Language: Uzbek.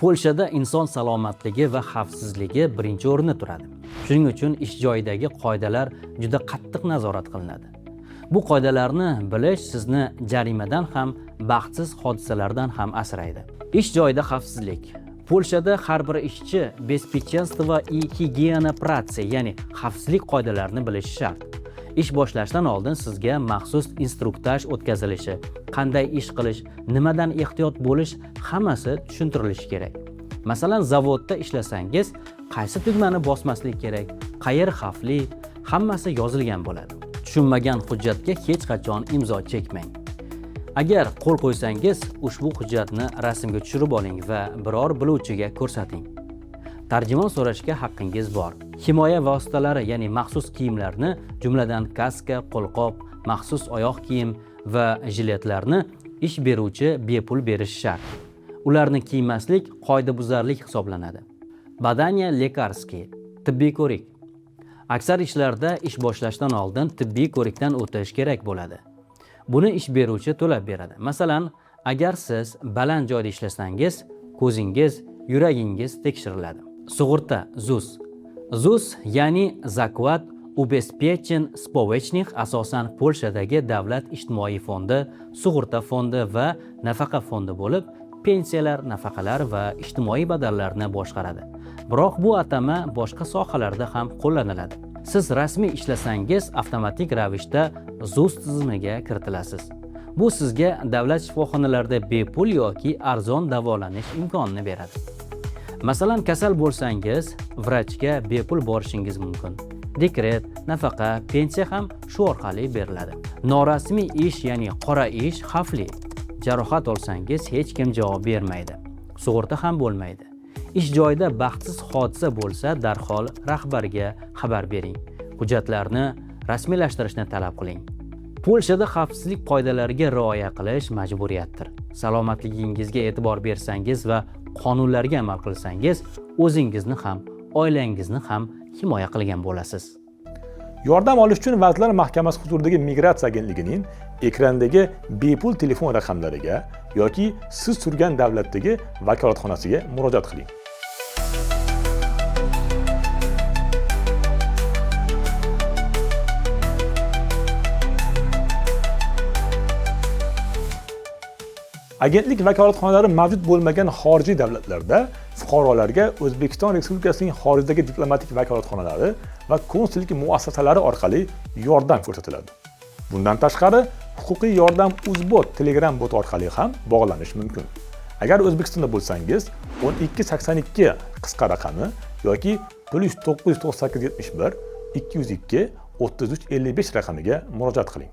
Polshada inson salomatligi va xavfsizligi birinchi o'rinda turadi. Shuning uchun ish joyidagi qoidalar juda qattiq nazorat qilinadi. Bu qoidalarni bilish sizni jarimadan ham, baxtsiz hodisalardan ham asraydi. Ish joyida xavfsizlik. Polshada har bir ishchi "Bezpieczeństwo и гигиена працы", ya'ni xavfsizlik qoidalarini bilishi shart. Ish boshlashdan oldin sizga maxsus instruktaj o'tkazilishi, qanday ish qilish, nimadan ehtiyot bo'lish, hammasi tushuntirilishi kerak. Masalan, zavodda ishlasangiz, qaysi tugmani bosmaslik kerak, qayer xavfli, hammasi yozilgan bo'ladi. Tushunmagan hujjatga hech qachon imzo chekmang. Agar qo'l qo'ysangiz, ushbu hujjatni rasmga tushirib oling va biror biluvchiga ko'rsating. Tarjimon so'rashga haqqingiz bor. Himoya vositalari, ya'ni maxsus kiyimlarni, jumladan kaska, qo'lqop, maxsus oyoq kiyim va jiletlarni ish beruvchi bepul berishi shart. Ularni kiymaslik qoidabuzarlik hisoblanadi. Badание лекарский, tibbiy ko'rik. Aksar ishlarda ish boshlashdan oldin tibbiy ko'rikdan o'tish kerak bo'ladi. Buni ish beruvchi to'lab beradi. Masalan, agar siz baland joyda ishlasangiz, ko'zingiz, yuragingiz tekshiriladi. Sug'urta, ZUS. ZUS, ya'ni Zakład Ubezpieczeń Społecznych, asosan Polshadagi davlat ijtimoiy fondi, sug'urta fondi va nafaqa fondi bo'lib, pensiyalar, nafaqalar va ijtimoiy badallarni boshqaradi. Biroq bu atama boshqa sohalarda ham qo'llaniladi. Siz rasmiy ishlasangiz, avtomatik ravishda ZUS tizimiga kiritilasiz. Bu sizga davlat shifoxonalarida bepul yoki arzon davolanish imkonini beradi. Masalan, kasal bo'lsangiz, vrachga bepul borishingiz mumkin. Dekret, nafaqa, pensiya ham shu orqali beriladi. Norasmiy ish, ya'ni qora ish xavfli. Jarohat olsangiz, hech kim javob bermaydi, sug'urta ham bo'lmaydi. Ish joyida baxtsiz hodisa bo'lsa, darhol rahbarga xabar bering, hujjatlarni rasmiylashtirishni talab qiling. Polshada xavfsizlik qoidalariga rioya qilish majburiyatdir. Salomatligingizga e'tibor bersangiz va qonunlarga amal qilsangiz, o'zingizni ham, oilangizni ham himoya qilgan bo'lasiz. Yordam olish uchun Vazirlar Mahkamasi huzuridagi Migratsiya agentligining ekrandagi bepul telefon raqamlariga yoki siz turgan davlatdagi vakolatxonasiga murojaat qiling. Agentlik vakolatxonalari mavjud bo'lmagan xorijiy davlatlarda fuqarolarga O'zbekiston Respublikasining xorijdagi diplomatik vakolatxonalari va konsullik muassasalari orqali yordam ko'rsatiladi. Bundan tashqari, huquqiy yordam Uzbot Telegram boti orqali ham bog'lanish mumkin. Agar O'zbekistonda bo'lsangiz, 1282 qisqa raqami yoki +998 71 202 33 55 raqamiga murojaat qiling.